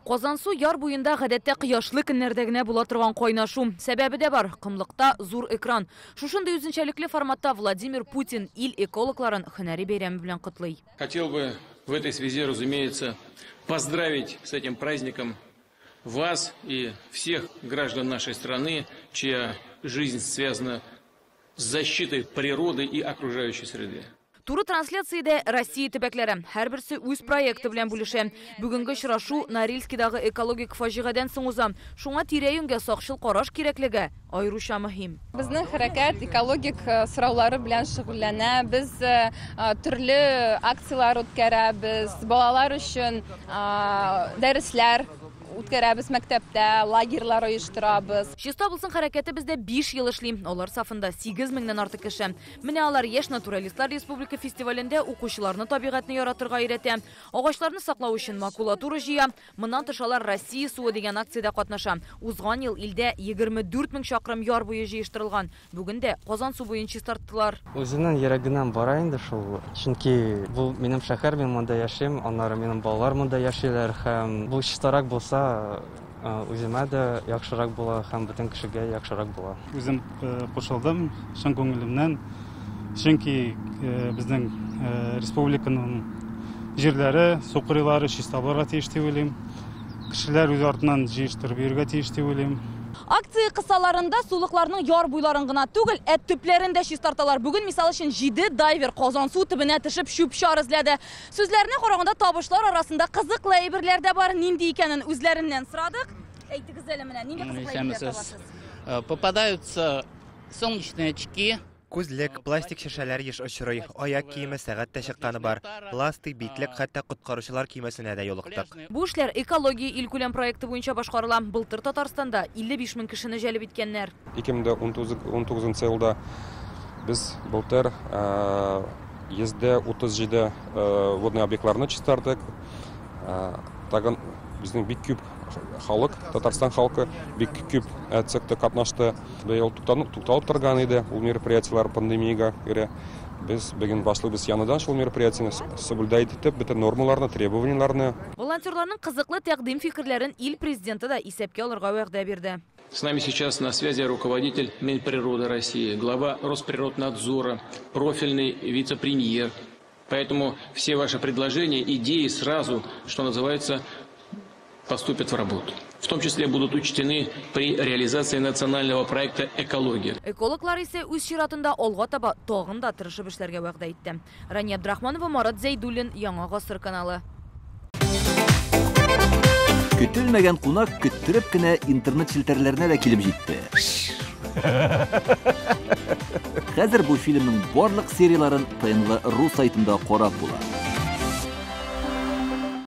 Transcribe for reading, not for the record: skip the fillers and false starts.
Казансу яр буенда гадәттә кояшлы көннәрдә генә була торган кайнашу. Сәбәбе дә бар, комлыкта зур экран. Шушындый үзенчәлекле форматта Владимир Путин ил экологларын һөнәри бәйрәме белән котлый. Хотел бы в этой связи, разумеется, поздравить с этим праздником вас и всех граждан нашей страны, чья жизнь связана с защитой природы и окружающей среды. Туры трансляциядә Россия төбәкләре. Һәрберсе үз проекты белән бүлешә. Бүгенге очрашу Норильскидагы экологик фаҗигадән соң уза. Шуңа тирә-юньгә сакчыл караш кирәклеге аеруча мөһим. Безнең хәрәкәт экологик сораулары белән шөгыльләнә. Без төрле акцияләр үткәрәбез, балалар өчен дәресләр үткәрәбез мәктәптә, лагерьлар оештырабыз. Чиста булсын хәрәкәте бездә 5 ел эшли. Алар сафында 8 меңнән артык кеше. Менә алар яшь натуралистлар республика фестивалендә укучыларны табигатьне яратырга өйрәтә. Агачларны саклау өчен макулатура җыя. Моннан тыш алар Россия суы дигән акциядә катнаша. Узган ел илдә 24 мең чакрым яр буе җыештырылган. Бүген дә Казан су буен чистарттылар. Үзенең йөрәгеннән бара инде шул. Чөнки бу минем шәһәр, мин монда яшим, аннары минем балалар монда яшиләр һәм бу чистарак булса, үземә дә яхшырак була һәм бөтен кешегә яхшырак була. Үзем кушылдым чын күңелемнән, чөнки безнең республиканың җирләре, су кырыйлары чиста булырга тиеш дип уйлыйм. Кешеләр үз артыннан җыештырып йөрергә тиеш дип уйлыйм. Акция кысаларында сулыкларның яр буйларын гына түгел, ә төпләрен дә чистарталар. Бүген, мисал өчен, 7 дайвер Казансу төбенә төшеп чүп-чар эзләде. Сүзләренә караганда табышлар арасында кызыклы әйберләр дә бар. Нинди икәнен үзләреннән сорадык. Әйтегез әле менә, нинди кызыклы әйберләр табасыз? Попадаются солнечные очки. Күзлек, пластик шешәләр еш очрый, аяк киеме, сәгать тә чыкканы бар. Пластик, битлек, хәтта коткаручылар көймәсенә дә юлыктык. Бу эшләр экология илкүләм проекты буенча башкарыла. Былтыр Татарстанда 55 мең кешене җәлеп иткәннәр. 2019 елда без былтыр 137 водный объектларны чистардык. Тагын безнең бик күп халык, Татарстан халкы бик күп цехта катнашты. Быел тукталып торган иде ул мероприятиеләр пандемиягә күрә. Без бүген башлыйбыз яңадан шул мероприятиене соблюдать итеп, бөтен нормаларны, требованияләрне. Волонтерларның кызыклы тәкъдим фикерләрен ил президенты да исәпкә алырга вәгъдә бирде. С нами сейчас на связи руководитель Минприроды России, глава Росприроднадзора, профильный вице-премьер. Поэтому все ваши предложения, идеи сразу, что называется, поступят в работу. В том числе будут учтены при реализации национального проекта «Экология». Экологлар исә үз чиратында алга таба тагын да тырышып эшләргә вәгъдә итте. Рания Абдрахманова, Марат Зәйдуллин, Яңа Гасыр каналы. Көтелмәгән кунак көттереп кенә интернет челтәрләренә дә килеп җитте. Хәзер бу фильмның барлык серияларын ТНВ ру сайтында карап була.